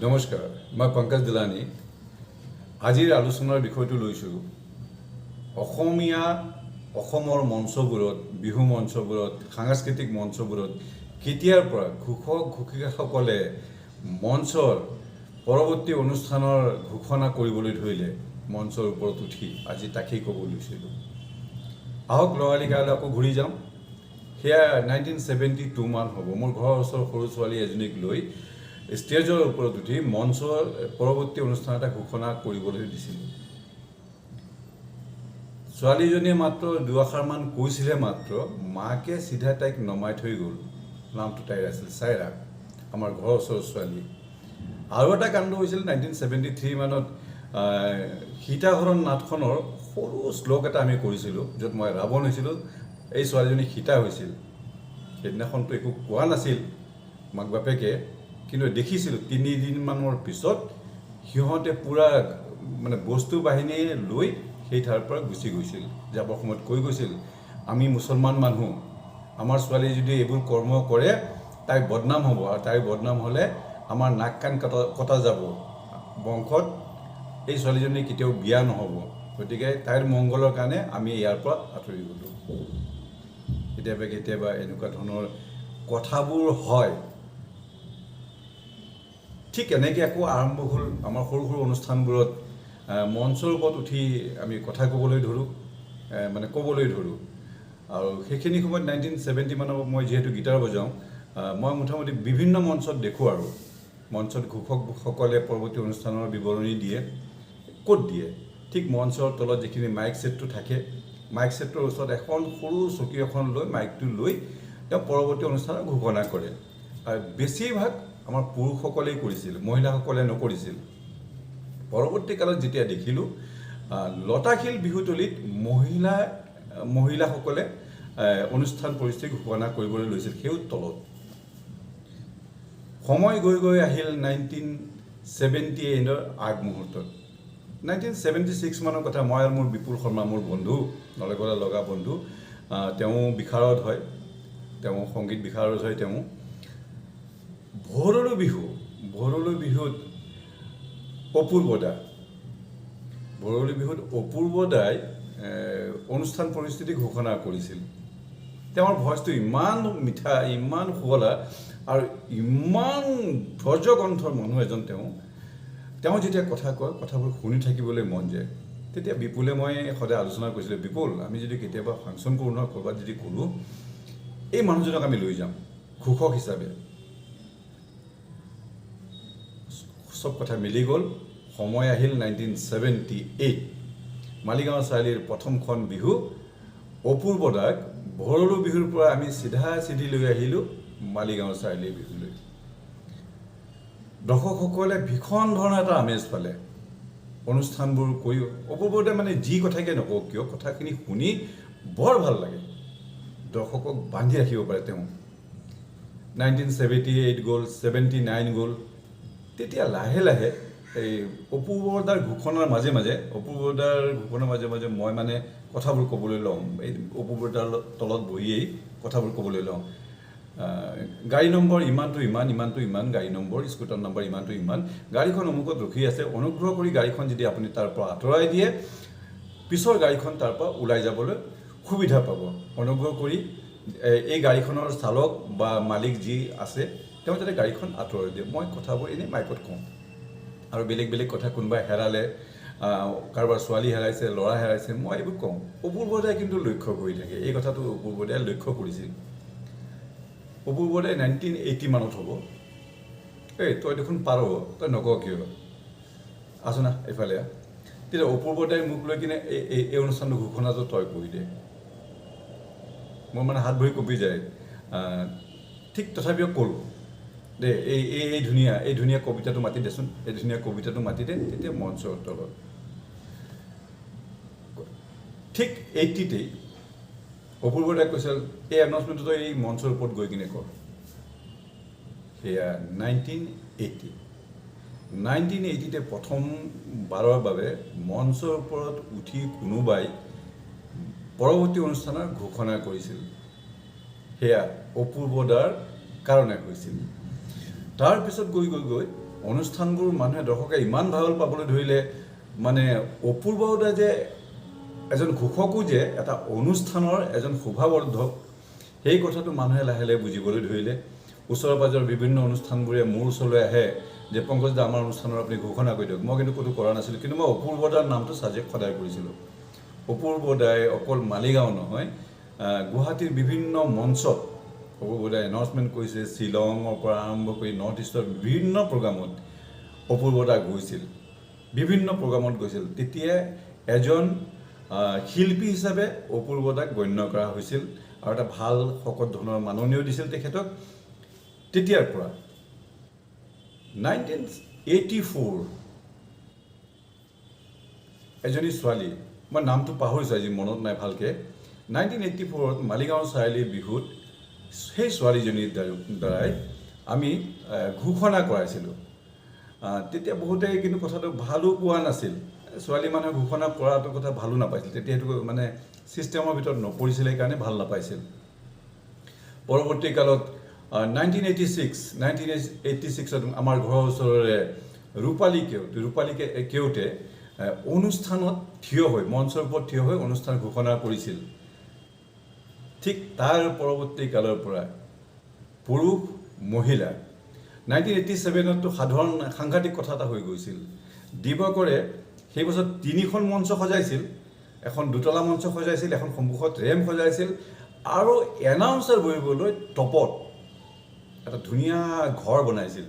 নমস্কাৰ, মই পংকজ দিলানী। আজিৰ আলোচনাৰ বিষয়টো লৈছোঁ অসমীয়া অসমৰ মঞ্চবোৰত, বিহু মঞ্চবোৰত, সাংস্কৃতিক মঞ্চবোৰত কেতিয়াৰ পৰা ঘোষক ঘোষিকাসকলে মঞ্চৰ পৰৱৰ্তী অনুষ্ঠানৰ ঘোষণা কৰিবলৈ ধৰিলে মঞ্চৰ ওপৰত উঠি, আজি তাকেই ক'ব লৈছিলোঁ। আহক, ল'ৰালি কাললৈ আকৌ ঘূৰি যাওঁ। সেয়া 1972 মান হ'ব। মোৰ ঘৰৰ ওচৰৰ সৰু ছোৱালী এজনীক লৈ ষ্টেজৰ ওপৰত উঠি মঞ্চৰ পৰৱৰ্তী অনুষ্ঠান এটা ঘোষণা কৰিবলৈ দিছিলোঁ। ছোৱালীজনীয়ে মাত্ৰ দুআষাৰমান কৈছিলে মাত্ৰ, মাকে চিধা তাইক নমাই থৈ গ'ল। নামটো তাইৰ আছিল চাইৰা, আমাৰ ঘৰৰ ওচৰৰ ছোৱালী। আৰু এটা কাণ্ড হৈছিল 1973 মানত। সীতাহৰণ নাটখনৰ সৰু শ্লোক এটা আমি কৰিছিলোঁ, য'ত মই ৰাৱণ হৈছিলোঁ, এই ছোৱালীজনী সীতা হৈছিল। সেইদিনাখনতো একো কোৱা নাছিল মাক বাপেকে, কিন্তু দেখিছিলোঁ 3 দিনমানৰ পিছত সিহঁতে পূৰা মানে বস্তু বাহিনীয়ে লৈ সেই ঠাইৰ পৰা গুচি গৈছিল। যাবৰ সময়ত কৈ গৈছিল, "আমি মুছলমান মানুহ, আমাৰ ছোৱালীয়ে যদি এইবোৰ কৰ্ম কৰে তাইৰ বদনাম হ'ব আৰু তাইৰ বদনাম হ'লে আমাৰ নাক কাণ কটা কটা যাব বংশত। এই ছোৱালীজনী কেতিয়াও বিয়া নহ'ব। গতিকে তাইৰ মংগলৰ কাৰণে আমি ইয়াৰ পৰা আঁতৰি গ'লোঁ।" কেতিয়াবা কেতিয়াবা এনেকুৱা ধৰণৰ কথাবোৰ হয়। ঠিক এনেকৈ আকৌ আৰম্ভ হ'ল আমাৰ সৰু সৰু অনুষ্ঠানবোৰত মঞ্চৰ ওপৰত উঠি আমি কথা ক'বলৈ ধৰোঁ, মানে ক'বলৈ ধৰোঁ। আৰু সেইখিনি সময়ত 1970 মানৰ মই যিহেতু গীটাৰ বজাওঁ, মই মোটামুটি বিভিন্ন মঞ্চত দেখোঁ আৰু মঞ্চত ঘোষকসকলে পৰৱৰ্তী অনুষ্ঠানৰ বিৱৰণী দিয়ে। ক'ত দিয়ে? ঠিক মঞ্চৰ তলত যিখিনি মাইক ছেটটো থাকে, মাইক ছেটটোৰ ওচৰত এখন সৰু চকী এখন লৈ, মাইকটো লৈ তেওঁ পৰৱৰ্তী অনুষ্ঠানৰ ঘোষণা কৰে। আৰু বেছিভাগ আমাৰ পুৰুষসকলেই কৰিছিল, মহিলাসকলে নকৰিছিল। পৰৱৰ্তী কালত যেতিয়া দেখিলোঁ লতাশিল বিহুতলীত মহিলাসকলে অনুষ্ঠান পৰিস্থিতি ঘোষণা কৰিবলৈ লৈছিল সেই তলত। সময় গৈ গৈ আহিল 1978ৰ আগমুহূৰ্তত। 1976 মানৰ কথা। মই আৰু মোৰ বিপুল শৰ্মা, মোৰ বন্ধু, নলেগলে লগা বন্ধু, তেওঁ বিশাৰদ হয়, তেওঁ সংগীত বিশাৰদ হয়। তেওঁ ভৰলু বিহু, ভৰলু বিহুত অপূৰ্ব দা, ভৰলু বিহুত অপূৰ্ব দাই অনুষ্ঠান পৰিস্থিতি ঘোষণা কৰিছিল। তেওঁৰ ভইচটো ইমান মিঠা, ইমান শুৱলা আৰু ইমান ব্ৰজকণ্ঠৰ মানুহ এজন তেওঁ। তেওঁ যেতিয়া কথা কয়, কথাবোৰ শুনি থাকিবলৈ মন যায়। তেতিয়া বিপুলে মই সদায় আলোচনা কৰিছিলোঁ, "বিপুল, আমি যদি কেতিয়াবা ফাংচন কৰোঁ নহয়, ক'ৰবাত যদি কৰোঁ, এই মানুহজনক আমি লৈ যাম ঘোষক হিচাপে।" চব কথা মিলি গ'ল। সময় আহিল 1978, মালিগাঁও চাৰিআলিৰ প্ৰথমখন বিহু। অপূৰ্ব দাক ভৰলু বিহুৰ পৰা আমি চিধা চিধি লৈ আহিলোঁ মালিগাঁও চাৰিআলিৰ বিহুলৈ। দৰ্শকসকলে ভীষণ ধৰণৰ এটা আমেজ পালে অনুষ্ঠানবোৰ কৰি। অপূৰ্বদাই মানে যি কথাকে নকওক কিয়, কথাখিনি শুনি বৰ ভাল লাগে। দৰ্শকক বান্ধি ৰাখিব পাৰে তেওঁ। 1978 গ'ল, 79 গ'ল। তেতিয়া লাহে লাহে এই অপূৰ্বদাৰ ঘোষণাৰ মাজে মাজে, অপূৰ্বদাৰ ঘোষণাৰ মাজে মাজে মই মানে কথাবোৰ ক'বলৈ লওঁ। এই অপূৰ্বদাৰ তলত বহিয়েই কথাবোৰ ক'বলৈ লওঁ। গাড়ী নম্বৰ ইমানটো ইমান, ইমানটো ইমান, গাড়ী নম্বৰ, স্কুটাৰ নম্বৰ ইমানটো ইমান, গাড়ীখন অমুকত ৰখি আছে। অনুগ্ৰহ কৰি গাড়ীখন যদি আপুনি তাৰ পৰা আঁতৰাই দিয়ে, পিছৰ গাড়ীখন তাৰ পৰা ওলাই যাবলৈ সুবিধা পাব। অনুগ্ৰহ কৰি এই গাড়ীখনৰ চালক বা মালিক যি আছে, তেওঁ যাতে গাড়ীখন আঁতৰাই দিয়ে। মই কথাবোৰ এনেই মাইকত কওঁ আৰু বেলেগ বেলেগ কথা, কোনোবাই হেৰালে, কাৰোবাৰ ছোৱালী হেৰাইছে, ল'ৰা হেৰাইছে, মই এইবোৰ কওঁ। অপূৰ্বদাই কিন্তু লক্ষ্য কৰি থাকে। এই কথাটো অপূৰ্বদাই লক্ষ্য কৰিছিল। অপূৰ্বদাই 1980 মানত হ'ব, "এই তই দেখোন পাৰ, তই নকৱ কিয়? আছো না এইফালে আহ।" তেতিয়া অপূৰ্বদাই মোক লৈ কিনে এই এই এই অনুষ্ঠানটো ঘোষণাটো তই কৰি দে। মোৰ মানে হাত ভৰি কঁপি যায়। ঠিক তথাপিও কৰোঁ দেই। এই এই এই ধুনীয়া এই ধুনীয়া কবিতাটো মাতি দেচোন, এই ধুনীয়া কবিতাটো মাতি দে। তেতিয়া মঞ্চৰ তলত ঠিক 80তেই অপূৰ্বদাই কৈছিল, "এই এনাউন্সমেণ্টটো তই এই মঞ্চৰ ওপৰত গৈ কিনে কৰ।" সেয়া 1980। 1980তে প্ৰথমবাৰৰ বাবে মঞ্চৰ ওপৰত উঠি কোনোবাই পৰৱৰ্তী অনুষ্ঠানৰ ঘোষণা কৰিছিল। সেয়া অপূৰ্বদাৰ কাৰণে হৈছিল। তাৰপিছত গৈ গৈ গৈ অনুষ্ঠানবোৰ মানুহে, দৰ্শকে ইমান ভাল পাবলৈ ধৰিলে, মানে অপূৰ্বদা যে এজন ঘোষকো যে এটা অনুষ্ঠানৰ এজন শোভাবৰ্ধক, সেই কথাটো মানুহে লাহে লাহে বুজিবলৈ ধৰিলে। ওচৰে পাঁজৰৰ বিভিন্ন অনুষ্ঠানবোৰে মোৰ ওচৰলৈ আহে যে পংকজ দা, আমাৰ অনুষ্ঠানৰ আপুনি ঘোষণা কৰি দিয়ক। মই কিন্তু ক'তো কৰা নাছিলোঁ, কিন্তু মই অপূৰ্ব দাৰ নামটো ছাজেষ্ট সদায় কৰিছিলোঁ। অপূৰ্ব দাই অকল মালিগাঁও নহয়, গুৱাহাটীৰ বিভিন্ন মঞ্চত অপূৰ্ব দাই এনাউন্সমেণ্ট কৰিছে। শ্বিলঙৰ পৰা আৰম্ভ কৰি নৰ্থ ইষ্টৰ বিভিন্ন প্ৰগ্ৰামত অপূৰ্ব দা গৈছিল, বিভিন্ন প্ৰগ্ৰামত গৈছিল। তেতিয়া এজন শিল্পী হিচাপে অপূৰ্ব দাক গণ্য কৰা হৈছিল আৰু এটা ভাল শকত ধনৰ মাননিও দিছিল তেখেতক। তেতিয়াৰ পৰা 1984 এজনী ছোৱালী, মই নামটো পাহৰিছোঁ, আজি মনত নাই ভালকৈ, 1984ত মালিগাঁও চাৰিআলি বিহুত সেই ছোৱালীজনীৰ দ্বাৰাই আমি ঘোষণা কৰাইছিলোঁ। তেতিয়া বহুতে কিন্তু কথাটো ভালো পোৱা নাছিল। ছোৱালী মানুহে ঘোষণা কৰাটো কথা ভালো নাপাইছিল তেতিয়া। সেইটো মানে ছিষ্টেমৰ ভিতৰত নপৰিছিলে, সেইকাৰণে ভাল নাপাইছিল। পৰৱৰ্তী কালত 1986, 1986ত আমাৰ ঘৰৰ ওচৰৰে ৰূপালী কেওট, ৰূপালী কেওটে অনুষ্ঠানত থিয় হৈ, মঞ্চৰ ওপৰত থিয় হৈ অনুষ্ঠান ঘোষণা কৰিছিল। ঠিক তাৰ পৰৱৰ্তী কালৰ পৰা পুৰুষ মহিলা, 1987ততো সাধাৰণ সাংঘাতিক কথা এটা হৈ গৈছিল। দিবাকৰে সেই বছৰ তিনিখন মঞ্চ সজাইছিল। এখন দুতলা মঞ্চ সজাইছিল, এখন সন্মুখত ৰেম্প সজাইছিল আৰু এনাউন্সাৰ বহিবলৈ টপত এটা ধুনীয়া ঘৰ বনাইছিল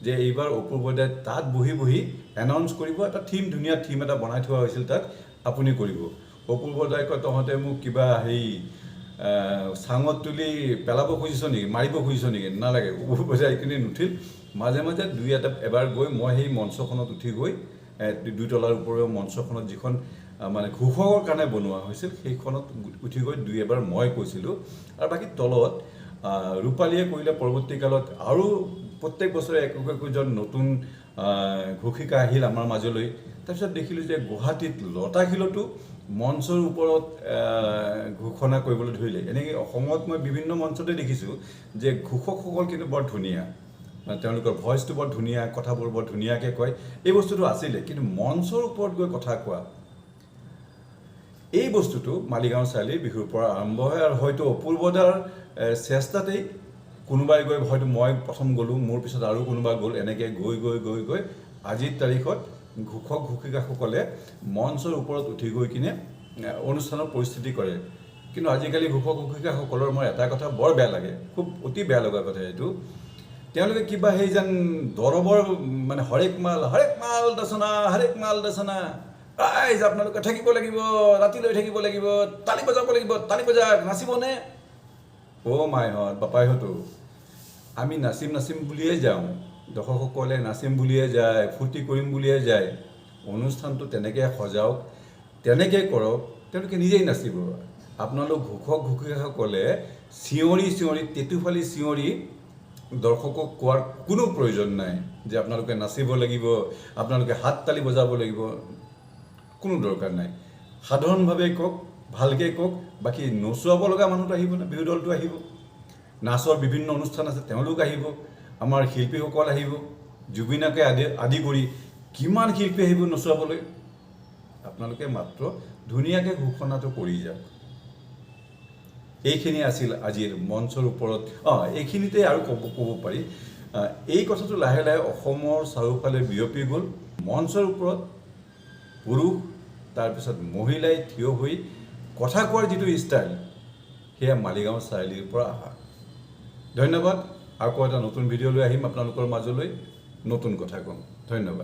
যে এইবাৰ অপূৰ্বদাই তাত বহি বহি এনাউন্স কৰিব। এটা থিম, ধুনীয়া থিম এটা বনাই থোৱা হৈছিল, তাত আপুনি কৰিব। অপূৰ্বদাই কয়, তহঁতে মোক কিবা সেই চাঙত তুলি পেলাব খুজিছ নেকি? মাৰিব খুজিছ নেকি? নালাগে। অপূৰ্বদাই এইখিনি নুঠিল। মাজে মাজে দুই এটা এবাৰ গৈ মই সেই মঞ্চখনত উঠি গৈ দুইতলাৰ ওপৰেও মঞ্চখনত যিখন মানে ঘোষকৰ কাৰণে বনোৱা হৈছিল, সেইখনত উঠি গৈ দুই এবাৰ মই কৈছিলোঁ আৰু বাকী তলত ৰূপালীয়ে কৰিলে। পৰৱৰ্তী কালত আৰু প্ৰত্যেক বছৰে একো একোজন নতুন ঘোষিকা আহিল আমাৰ মাজলৈ। তাৰপিছত দেখিলোঁ যে গুৱাহাটীত লতাশিলতো মঞ্চৰ ওপৰত ঘোষণা কৰিবলৈ ধৰিলে। এনেকৈ অসমত মই বিভিন্ন মঞ্চতে দেখিছোঁ যে ঘোষকসকল কিন্তু বৰ ধুনীয়া, মানে তেওঁলোকৰ ভইচটো বৰ ধুনীয়া, কথাবোৰ বৰ ধুনীয়াকৈ কয়। এই বস্তুটো আছিলে, কিন্তু মঞ্চৰ ওপৰত গৈ কথা কোৱা এই বস্তুটো মালিগাঁও চাৰিআলিৰ বিহুৰ পৰা আৰম্ভ হয়। আৰু হয়তো অপূৰ্বদাৰ চেষ্টাতেই কোনোবাই গৈ, হয়তো মই প্ৰথম গ'লোঁ, মোৰ পিছত আৰু কোনোবা গ'ল, এনেকৈ গৈ গৈ গৈ গৈ আজিৰ তাৰিখত ঘোষক ঘোষিকাসকলে মঞ্চৰ ওপৰত উঠি গৈ কিনে অনুষ্ঠানৰ পৰিস্থিতি কৰে। কিন্তু আজিকালি ঘোষক ঘোষিকাসকলৰ মই এটা কথা বৰ বেয়া লাগে, খুব অতি বেয়া লগা কথা এইটো। তেওঁলোকে কিবা সেই যেন দৰৱৰ মানে হৰেক মাল, হৰেক মাল দচনা, হৰেক মাল দচনা, ৰাইজ আপোনালোকে থাকিব লাগিব, ৰাতিলৈ থাকিব লাগিব, তালি বজাব লাগিব, তালি বজাক, নাচিবনে? অ' মাইহঁত, বাপাইহঁতো, আমি নাচিম নাচিম বুলিয়ে যাওঁ, দৰ্শকসকলে নাচিম বুলিয়ে যায়, ফূৰ্তি কৰিম বুলিয়ে যায়। অনুষ্ঠানটো তেনেকৈ সজাওক, তেনেকৈ কৰক, তেওঁলোকে নিজেই নাচিব। আপোনালোক ঘোষক ঘোষিকাসকলে চিঞৰি চিঞৰি, টেটুফালি চিঞৰি দৰ্শকক কোৱাৰ কোনো প্ৰয়োজন নাই যে আপোনালোকে নাচিব লাগিব, আপোনালোকে হাত তালি বজাব লাগিব, কোনো দৰকাৰ নাই। সাধাৰণভাৱে কওক, ভালকৈ কওক। বাকী নচুৱাব লগা মানুহটো আহিব ন, বিহু দলটো আহিব, নাচৰ বিভিন্ন অনুষ্ঠান আছে, তেওঁলোক আহিব, আমাৰ শিল্পীসকল আহিব, জুবিনকে আদি আদি কৰি কিমান শিল্পী আহিব নচুৱাবলৈ। আপোনালোকে মাত্ৰ ধুনীয়াকৈ ঘোষণাটো কৰি যাওক। এইখিনি আছিল আজিৰ মঞ্চৰ ওপৰত। এইখিনিতে আৰু ক'ব ক'ব পাৰি, এই কথাটো লাহে লাহে অসমৰ চাৰিওফালে বিয়পি গ'ল। মঞ্চৰ ওপৰত পুৰুষ, তাৰপিছত মহিলাই থিয় হৈ কথা কোৱাৰ যিটো ষ্টাইল, সেয়া মালিগাঁও চাৰিআলিৰ পৰা অহা। ধন্যবাদ। আকৌ এটা নতুন ভিডিঅ' লৈ আহিম আপোনালোকৰ মাজলৈ, নতুন কথা ক'ম। ধন্যবাদ।